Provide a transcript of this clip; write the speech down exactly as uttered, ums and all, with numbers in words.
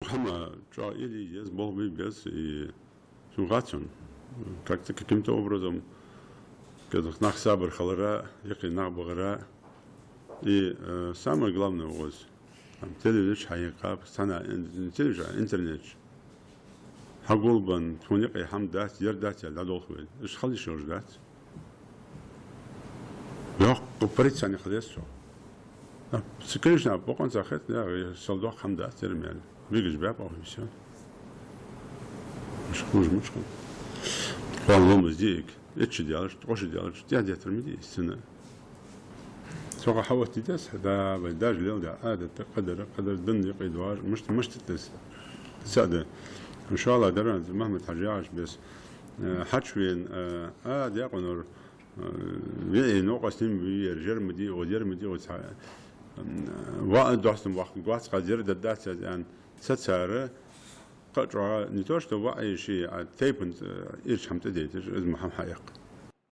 Хьама чӀоагӀа ийла е еза, болх бе беза, и сона хац хьона. Как-то, каким-то образом, кӀезига нах сабар хилара, юкъе нах багӀара. И, э, самое главное укхаза. Там телевизор чу хьайкхаб, цхьана ин-, телевизор, интернет чу. Хьагулбенна, тхона юкъе хӀама дац, ер дац аьнна дӀадолх вай. Уж хила йиш йолаш дац. Йоккха порицание хила еза цох. А, ца, конечно, бокъонца хет, я, сел доккха хӀама дац, ер мел. Бигаш баьб ахуй, всё. Уж хужа мучкъан. Ван ломаз диъиг, итт шу даьлча, ткъо шу даьлча, тӀехьа деттар ма дий из цунна. Цох хьаоттаде деза, да, вай даьша леладаь Ӏадат, къадар, къадар дин юкъе доагӀаш, мишта, мишта да из. Са да. Иншаллахь, дара Мухьаммад-Хьажа яхаш беса, э, хьачувена, э, а, даькъанора, э, виъ новкъостал ма бий ер, ер ма дий, оз ер ма дий, оз хьа, э, ва а доастам ваккха, гуац кхаз ер да дац аз аьнна, цу цара кхы а чӀоагӀа, не то что ваӀ а, ший а тайпан, э, ирча хӀама тӀадайташ, из ма хьама хьаэккха.